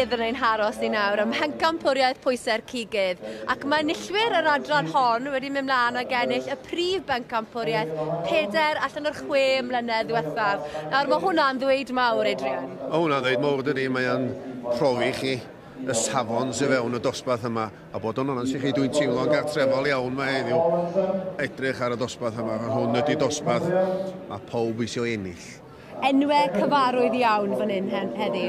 Rhyfedd yn ein haros ni nawr ym Mhencampwriaeth Pwysau'r Cigydd, ac mae enillwyr yr adran hon wedi mynd mlaen ag ennill y prif bencampwriaeth 4 allan o'r 6 mlynedd ddiwethaf. Nawr mae hwnna'n ddweud mawr, Adrian. Mae hwnna'n ddweud mawr dydy, mae o'n profi chi y safon sydd fewn y dosbarth yma, a bod o'n onest i chi, dwi'n teimlo'n gartrefol iawn mae heddiw edrych ar y dosbarth yma, hwn ydy dosbarth mae pawb eisiau ennill. Enwau cyfarwydd iawn fan hyn heddi.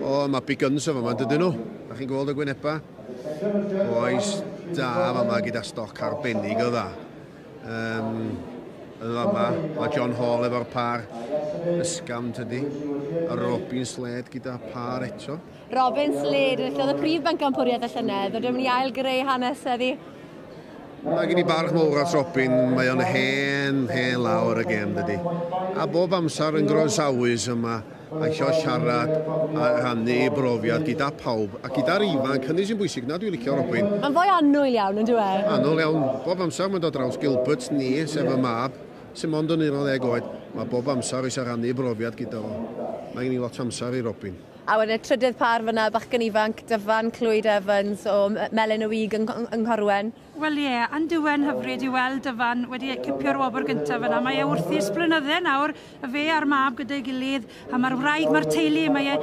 O, mae big guns o fama, dydyn nhw. Da chi'n gweld y gwyneba? Oes da fama gyda stoc arbennig o dda. Fama, mae John Hall efo'r par ysgafn, tydi. A Robin Slade gyda par eto. Robin Slade, enillodd y prif bencampwriaeth y llynedd, oedd yn mynd i ail greu hanes heddi. Mae gen i barch mawr at Robin, mae o'n hen lawr y gêm, dydy. A bob amser yn groesawus yma, a eisiau siarad a rhannu ei brofiad gyda pawb. A gyda'r ifanc, hynny sy'n bwysig, na dwi'n licio Robin. Mae'n fwy annwyl iawn, yn dyw e? Annwyl iawn. Bob amser mae'n dod draws Gilbert ni, sef y mab, sy'n mond yn 11 oed. Mae bob amser eisiau rhannu ei brofiad gyda fo. Mae gen i lot amser i Robin. A wedyn y trydydd par fyna, bachgen ifanc, Dyfan Clwyd Evans o Melin y Wig yng Nghorwen. Wel ie, and dywen hyfryd i weld Dyfan wedi cipio'r wobr gyntaf fyna. Mae e wrthi ers blynydde nawr, y fe a'r mab gyda'i gilydd, a mae'r wraig, mae'r teulu, mae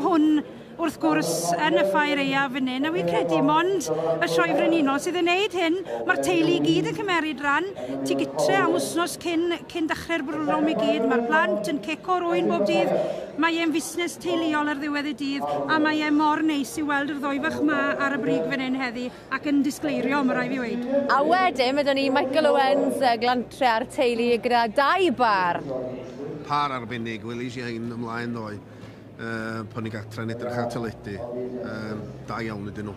hwn wrth gwrs yn y ffair aeaf fan hyn, a wi'n credu mond y sioe frenhinol sydd yn neud hyn, mae'r teulu i gyd yn cymeryd ran, ti gytre am wythnos cyn dechrau'r bwrlwm i gyd, mae'r plant yn cico'r ŵyn bob dydd, mae e'n fusnes teuluol ar ddiwedd y dydd, a mae e mor neis i weld yr ddoi fach ma ar y brig fan hyn heddi, ac yn disgleirio, mae rhaid fi weud. A wedyn, mae 'da ni Michael Owens, Glantre a'r teulu gyda 2 bar. Par arbennig, welis i hein ymlaen ddoe. Pan ni'n gartre yn edrych ar teledu, da iawn ydyn nhw.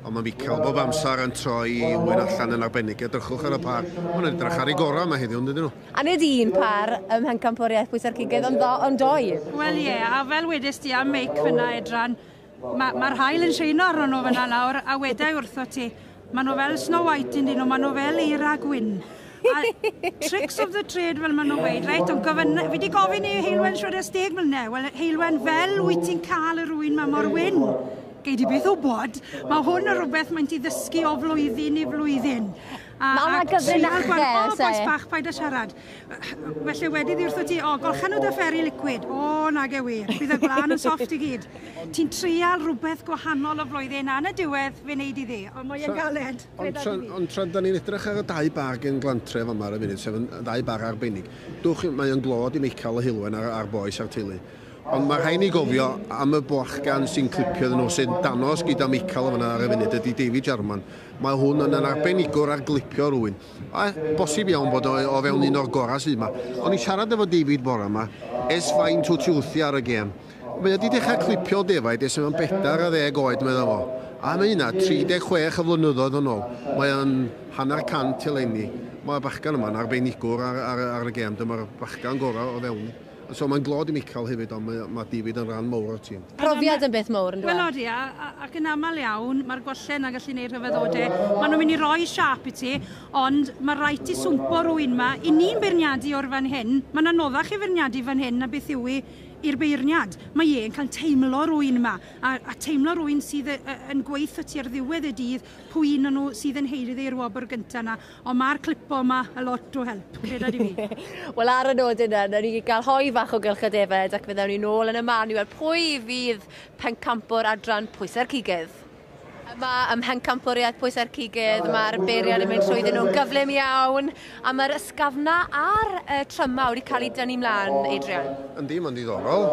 Ond mae Michael bob amser yn troi ŵyn allan yn arbennig. Edrychwch ar y par. Mae'n edrych ar ei gorau yma heddiw, ydyn nhw. A nid un par ym Mhencampwriaeth Pwysau'r Cigydd, ond doi. Wel ie, a fel wedes di am Meic fyna, Edran, mae'r haul yn sheino arno nhw fyna nawr, a wedai wrtho ti, maen nhw fel Snow White yn dyn nhw, maen nhw fel eira gwyn. A tricks of the trade fel maen nhw'n gweud, reit, ond fi wedi gofyn i Heulwen siwr ers 10 mlynedd, wel Heulwen, fel wyt ti'n cael yr ŵyn ma mor wyn? Gei di beth o bod, mae hwn yn rhywbeth mae'n ti ddysgu o flwyddyn i flwyddyn. Mae yna gyfrinachau, O, bois bach, paid â siarad. Felly wedi ddi wrtho ti, o, golcha nhw dy Fairy liquid. O, nage wir, bydd y gwlân yn soft i gyd. Ti'n trial rhywbeth gwahanol o flwyddyn, a yn y diwedd, fe wneud i ddi. Ond mae'n galed. Ond tra da ni'n edrych ar y 2 bar gen Glantre fama ar y funud, sef y 2 bar arbennig. Dwch, mae o'n glod i Michael a Heulwen a'r bois a'r teulu. Ond mae rhaid ni gofio am y bachgan sy'n clipio iddyn nhw, sy'n danos gyda Michael yma ar y funud, ydy David Jarman. Mae hwn yn arbenigwr ar glipio rhywun. A bosib iawn bod o fewn un o'r gorau sydd yma. O'n i siarad efo David bore yma, ers faint wyt ti wrthi ar y gêm. Mae wedi dechrau clipio defaid ers mewn 40 oed, meddwl fo. A mae hynna 36 o flynyddoedd yn ôl. Mae o'n 150 eleni. Mae'r bachgan yma'n arbenigwr ar y gêm. Dyma'r bachgan gorau o fewn. So mae'n glod i Michael hefyd, ond mae David yn rhan mawr o'r tîm. Profiad yn beth mawr, yn dweud? Wel odi, ac yn aml iawn, mae'r gwallau yna gallu gwneud rhyfeddodau. Maen nhw'n mynd i roi siâp i ti, ond mae rhaid ti swmpo rhywun yma. I ni'n beirniadu o'r fan hyn, mae'n anoddach i feirniadu fan hyn na beth yw i i'r beirniad. Mae e'n cael teimlo rhywun yma, a teimlo rhywun sydd yn gweithio ti ar ddiwedd y dydd, pwy un o'n nhw sydd yn haeddu i'r wobr gyntaf yna. Ond mae'r clipo yma a lot o help, creda di fi. Wel, ar y nodyn yna, nawn ni gael hoi fach o gylch y defaid ac fe ddawn ni nôl yn y man i weld pwy fydd pencampwr adran Pwysau'r Cigydd. Yma ym Mhencampwriaeth Pwysau'r Cigydd, mae'r beiriad yn mynd trwyddyn nhw'n gyflym iawn, a mae'r ysgafna a'r tryma wedi cael ei dynnu mlaen, Adrian. Yndi, mae'n diddorol.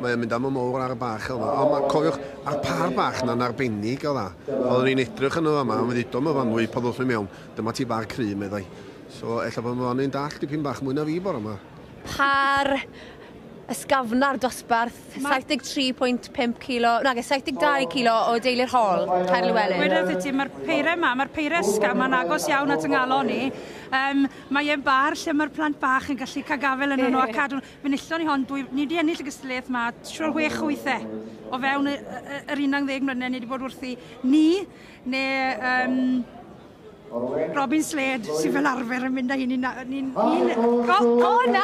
Mae'n mynd am y mowr ar y bach yma. Ond mae, cofiwch, a'r par bach na'n arbennig o dda. Oedden ni'n edrych yn y fama, a wedi dod Myfanwy pan ddoth ni mewn. Dyma ti bar cry, meddai. So, ella bod Myfanwy'n dallt dipyn bach mwy na fi bore yma. Par ysgafna'r dosbarth, 73.5 kilo, nage, 72 kilo o deulu'r Hall, Caer Llewelyn. Wedodd i ti, mae'r peirau yma, mae'r peirau ysgaf, mae'n agos iawn at yng nghalon ni. Mae e'n bar lle mae'r plant bach yn gallu cael gafael yn nhw a cadw. Fe nillon ni hon, ni wedi ennill y gystadleuaeth yma, siŵr 6 weithiau. O fewn yr 11 mlynedd ni wedi bod wrthi ni, neu Robin Slade, sydd fel arfer yn mynd â hyn i'n... O na!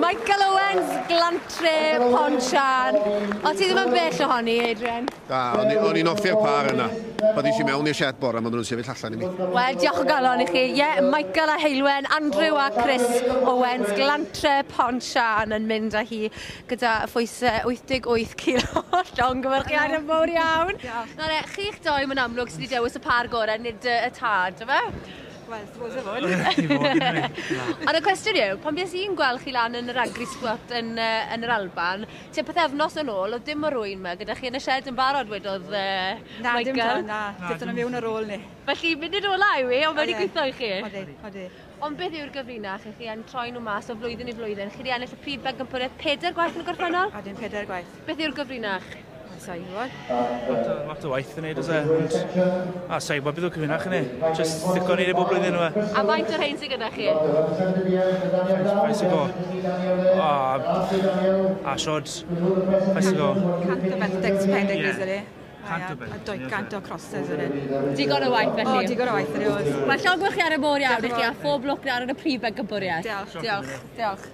Michael Owen Owens, Glantre, Pontsian. O, ti ddim yn bell ohoni, Adrian? Da, o'n i'n hoffi'r par yna. Pan ddes i mewn i'r shed bore, maen nhw'n sefyll allan i mi. Wel, diolch o galon i chi. Ie, yeah, Michael a Heulwen, Andrew a Chris Owens, Glantre, Pontsian yn mynd â hi gyda phwysau 88 kilo. Llongyfarchiadau mawr iawn. Nawr, chi'ch doi, mae'n amlwg sydd wedi dewis y par gorau, nid y tad, yfe? Wel, suppose e fod. Ond y cwestiwn yw, pan bues i'n gweld chi lan yn yr Agri-Sport yn yr Alban, tua pythefnos yn ôl, oedd dim o'r ŵyn 'ma gyda chi yn y shed yn barod, wedodd Na, dim Michael. Ta, na. Dethon nhw mewn ar ôl ni. Felly, munud ola yw i, ond mae wedi gweithio i chi. Odi, odi. Ond beth yw'r gyfrinach i chi yn troi nhw mas o flwyddyn i flwyddyn? Chi wedi ennill y prif bencampwriaeth pedair gwaith yn y gorffennol? A dim pedair gwaith. Beth yw'r gyfrinach? Sa'n gwybod. Lot o waith yn neud, oes e? Ond, a sa'n gwybod beth yw'r cyfrinach yn ei. Just stico neud e bob blwyddyn yma. A faint o'r rhain sydd gyda chi? Faint sy'n go? O, a siod, faint sy'n go? 100 o Beltex pedigrees ydy. 100 o A 200 o crosses ydy. Digon o waith felly. O, digon o waith ydy, oes. Mae llongyfarchiadau mawr iawn i chi a phob lwc nawr yn y prif bencampwriaeth. Diolch. Diolch. Diolch.